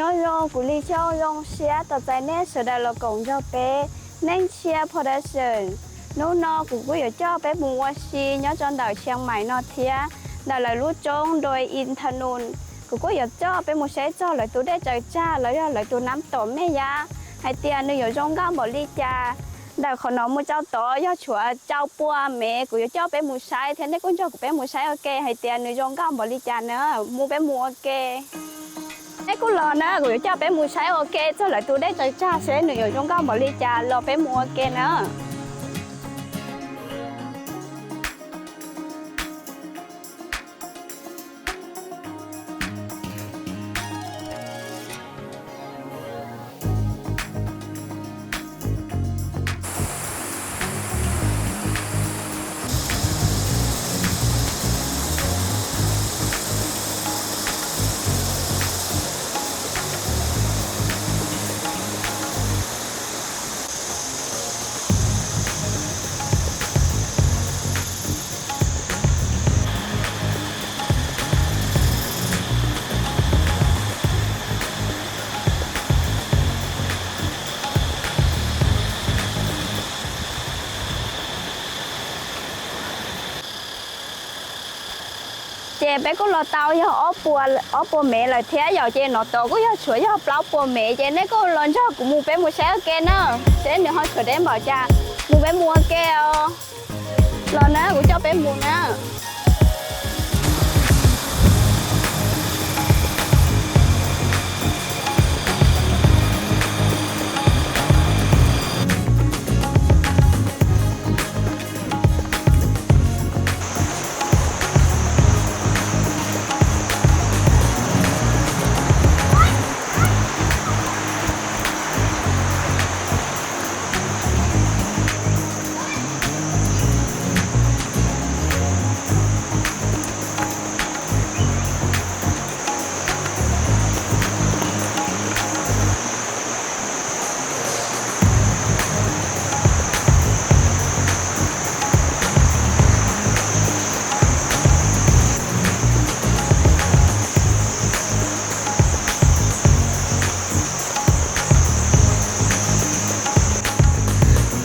Nyob zoo kuv li xyooj, zoo siab tos txais nej sawv daws los koom nrog peb Neej Tshia Production. Hnub no kuv kuj yuav coj peb mus ua si nyob rau ntawm Tsheej Maim no thiab, ntawm lawv lub roob Doj Ib Tha Nus. Kuv kuj yuav coj peb mus saib txog lawv tus dej tsaws tsag los yog lawv tus nab tom mej yab hais tias nws yuav zoo nkauj npaum li cas. Ntawm qhov no mus rau tod yog tshuav rau pua mev, kuv yuav coj peb mus saib thiab nej kuj nrog kuv peb mus saib ua ke hais tias nws zoo nkauj npaum li cas na. Mus peb mus ua ke. Nej kuj los na, kuv yuav coj peb mus saib ua ke txog lawv tus dej tsaws tsag seb nws yuav zoo nkauj npaum li cas, los peb mus ua ke na. Ces peb kuj los tau yog ob pua, ob pua mev lawm thiab yom, ces no tod kuj yog tshuav yog plaub pua mev, ces nej kuj los nrog kuv mus peb mus saib ua ke na, seb nws ho tshuav deb npaum cas, mus peb mus ua ke os. Los na, kuv coj peb mus na.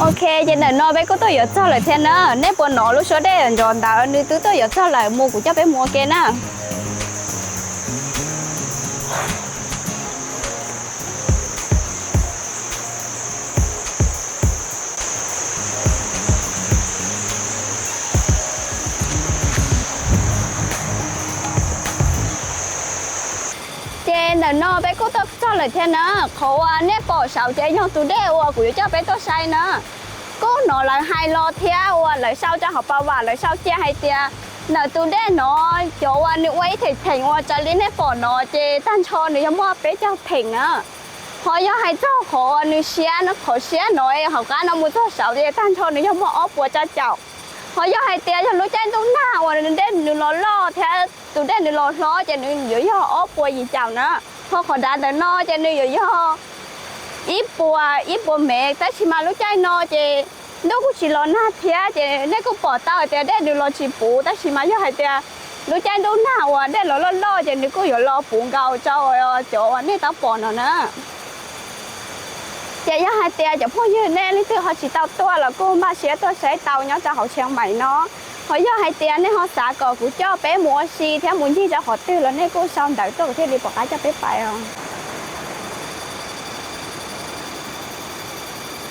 Ok, ces ntawm no peb kuj tuaj yuav txog lawm thiab na. Nej puas hnov lub suab dej nrov ntawd, nws twb tuaj yuav txog lawm, mus kuv coj peb mus ua ke na. Ces ntawm no peb kuj tuaj txog lawm thiab na. Qhov uas nej pom saud ces yog tus dej uas kuv yuav coj peb tuaj saib na. Kuj hnov lawv hais los thiab uas lawv sau rau hauv pas vam lawv sau cia hais tias ntawm tus dej no cov uas nws ua ib them theem uas raws li nej pom no ces tag nrho nws yog muaj peb caug them na. Ho yog hais txog qhov uas nws siab, qhov siab no hauv qab no mus txog saud ces tag nrho nws yog muaj ob puas rau caum. Ho yog hais tias yog lub caij ntuj nag uas dej nws los loj thiab tus dej nws los hlob ces nws yuav yog ob puas yim caum na. Ho qhov dav ntawm no ces nws yuav yog ib puas, ib puas mev, tab sis mas lub caij no ces ntuj kuj tsis los nag thiab ces nej kuj pom tau hais tias dej nws los tsis puv, tab sis mas yog hais tias lub caij ntuj nag uas dej los loj loj ces nws kuj yuav los puv nkaus rau cov uas nej tau pom no na. Ces yog hais tias cov phooj ywg nej leej twg ho tsis tau tuaj los kuj npaj siab tuaj saib tau nyob rau hauv Tsheej Maim no. Ho yog hais tias nej ho xav kom kuv coj peb mus ua si thiab mus ncig rau qhov twg los nej kuj sau ntawv tuaj kuv thiaj li pom qab coj peb pais os.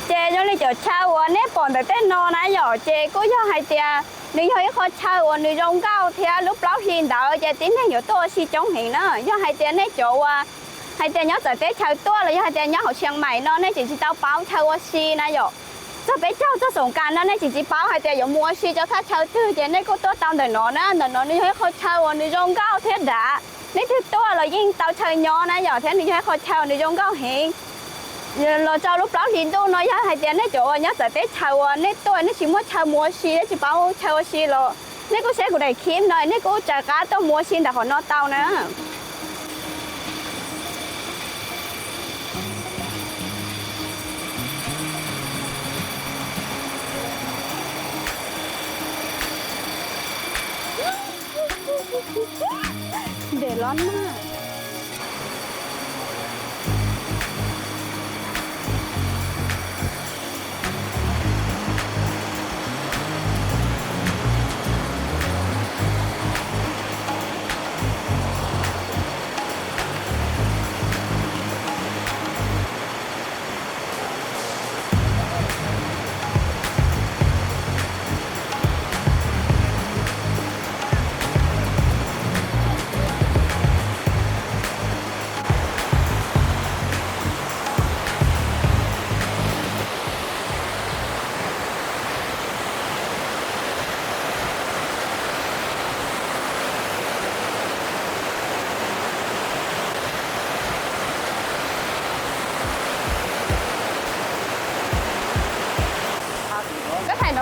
Ces zoo li cov chaw uas nej pom ntawm tej no na yom, ces kuj yog hais tias nws yog ib qho chaw uas nws zoo nkauj thiab lub plaub hlis ntawd ces tib neeg yuav tuaj ua si coob heev na. Yog hais tias nej cov uas hais tias nyob txawv teb chaws tuaj los yog hais tias nyob hauv Tsheej Maim no nej tseem tsis tau paub chaw ua si na yom, txog peb caug txog xoom kas no nej tseem tsis paub hais tias yuav mus ua si rau thaj chaw twg ces nej kuj tuaj tau ntawm no na. Ntawm no nws yog ib qho chaw uas nws zoo nkauj thiab dav, leej twg tuaj los yeej tau chaw nyob na yom, thiab nws yog ib qho chaw uas nws zoo nkauj heev. Los rau lub plaub hlis ntuj no yog hais tias nej cov uas nyob txawv teb chaws uas nej tuaj nej tsis muaj chaw mus ua si, nej tsis paub chaw ua si los nej kuj saib kuv daim clip no nej kuj raws qab tuaj mus ua si ntawm qhov no tau na. Ntes los na.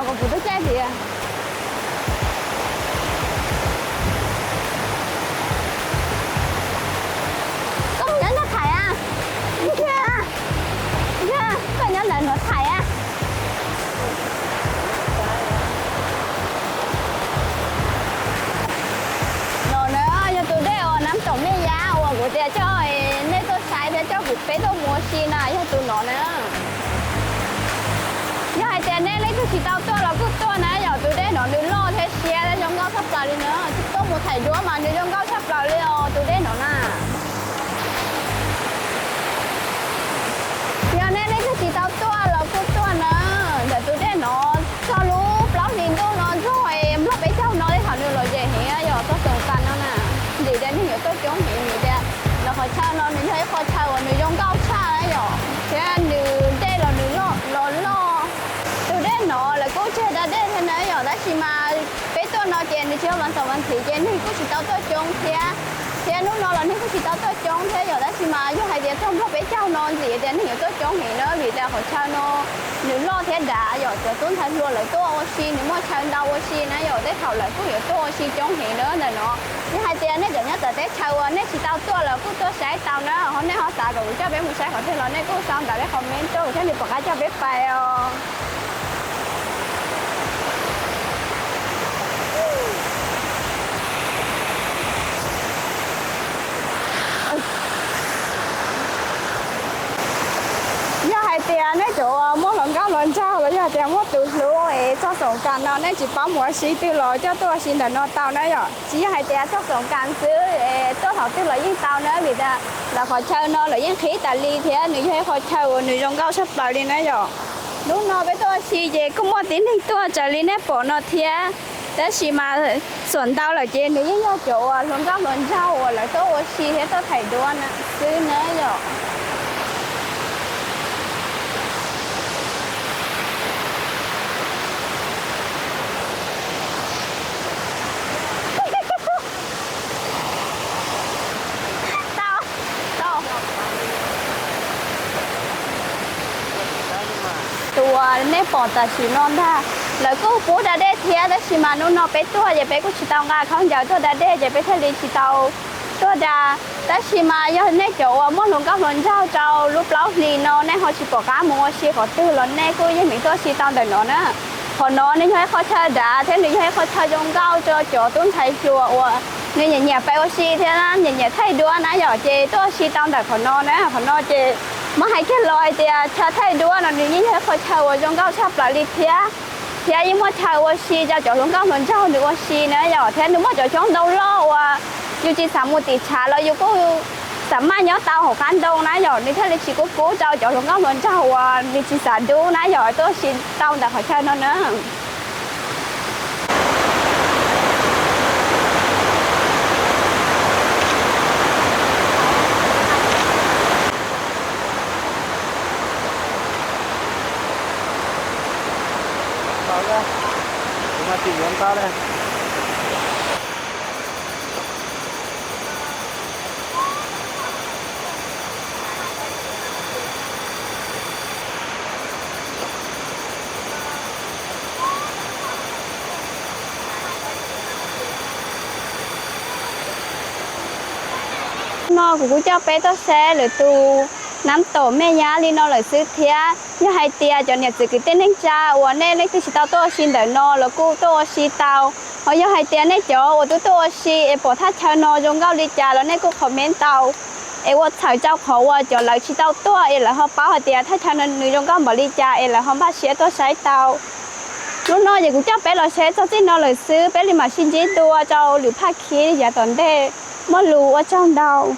Kuv tus caij tias, koj mus nyob ntawm Thaiv a? Yog, yog, koj nyob ntawm no Thaiv a? No na, yog tus dej uas Nab Toom Mej Yab uas kuv tias coj nej tuaj saib thiab coj kuv peb tuaj mus ua si na, yog tus no na. Yog hais tias nej leej twg tsis tau tuaj los kuj tuaj na yom, tus dej no nws loj thiab siab zoo nkauj tshaj plaws li na. Tuaj mus Thaiv Duab mas nws zoo nkauj tshaj plaws li os tus dej no na. Yog nej leej twg tsis tau tuaj los kuj tuaj na. Ntawm tus dej no txog lub plaub hlis ntuj no ntxog nplog peb caug no tej thaum nws los yem heev yom, txog xoom tas no na. Ntxim tias neeg yuav tuaj coob heev vim tias lawv qhov chaw no nws yog ib qho chaw uas nws zoo nkauj tshaj na yom, thiab nws dej los nws loj los loj. Tus dej no lawv kuj tseg da dej thiab na yom, tab sis mas peb tuaj no ces nws tsis yog vas xaum vas nthiv ces neeg kuj tsis tau tuaj coob thiab. Thiab hnub no los neeg kuj tsis tau tuaj coob thiab yom, tab sis mas yog hais tias txog nplog peb caug no ntxim tias neeg yuav tuaj coob heev na vim tias qhov chaw no nws loj thiab dav yom, cov tub ntxhais hluas lawv tuaj ua si nws muaj chaw ntau ua si na yom, tej thaum lawv kuj yuav tuaj ua si coob heev na ntawm no. Yog hais tias nej cov nyob tom teb chaws uas nej tsis tau tuaj los kuj tuaj saib tau na, ho nej ho xav kom kuv coj peb mus saib qhov twg los nej kuj sau ntawv li qhov me tuaj thiab nws pom qab coj peb pais os. Yog hais tias nej cov uas muaj hluas nkauj hluas nraug los yog tias muaj tus hlub es txog xoom kas no nej tsis paub mus ua si twg los coj tuaj ua si ntawm no tau na yom. Tsis yog hais tias txog xoom kas xwb, tuaj thaum twg los yeej tau na vim tias lawv qhov chaw no lawv yeej qhib tas li thiab nws yog ib qho chaw uas nws zoo nkauj tshaj plaws li na yom. Hnub no peb tuaj ua si ces kuj muaj tib neeg tuaj raws li nej pom no thiab, tab sis mas xuam ntau lawm ces nws yeej yog cov uas hluas nkauj hluas nraug uas lawv tuaj ua si thiab tuaj Thaiv Duab xwb na yom. Tus uas nej pom tam sim no ntag, lawv kuj pub da dej thiab tab sis mas hnub no peb tuaj ces peb kuj tsis tau nqa khaub ncaws tuaj da dej ces peb thiaj li tsis tau tuaj da. Tab sis mas yog nej cov uas muaj hluas nkauj hluas nraug rau lub plaub hlis no nej ho tsis pom qab mus ua si qhov twg los nej kuj yeej meem tuaj ua si tau ntawm no na. Qhov no nws yog ib qho chaw dav thiab nws yog ib qho chaw zoo nkauj rau cov tub ntxhais hluas uas nws nyiam nyiam pais ua si thiab nyiam nyiam thaij duab na yom, ces tuaj ua si tau ntawm qhov no na. Qhov no ces muab hais kiag los hais tias chaw thaij duab no nws yeej yog ib qho chaw uas zoo nkauj tshaj plaws li thiab, thiab yeej muaj chaw ua si rau cov hluas nkauj hluas nraug nws ua si na yom, thiab nws muaj cov xyoob ntoo loj uas yus tsis xav mus tim tshav los yus kuj xav maj nyob tau hauv qab ntoo na yom, nws thiaj li tsis kub kub rau cov hluas nkauj hluas nraug uas nws tsis xav dub na yom, tuaj ua si tau ntawm qhov chaw no na. No kuv kuj coj peb tuaj saib lwm tus nab tom mej nyab li no lawm xwb thiab. Yog hais tias cov niam txiv kwv tij neej tsa uas nej leej twg tsis tau tuaj ua si ntawm no los kuj tuaj ua si tau. Ho yog hais tias nej cov uas twb tuaj ua si es pom thaj chaw no zoo nkauj li cas los nej kuj comment tau es ua txhawm rau qhov uas cov lawv tsis tau tuaj es lawv ho paub hais tias thaj chaw no nws zoo nkauj npaum li cas es lawv ho npaj siab tuaj saib tau. Hnub no ces kuv coj peb los saib txog txij no lawm xwb, peb li mam sib ntsib dua rau lwm phaj khib yav tom ntej. Muaj lus ua tsaug ntau.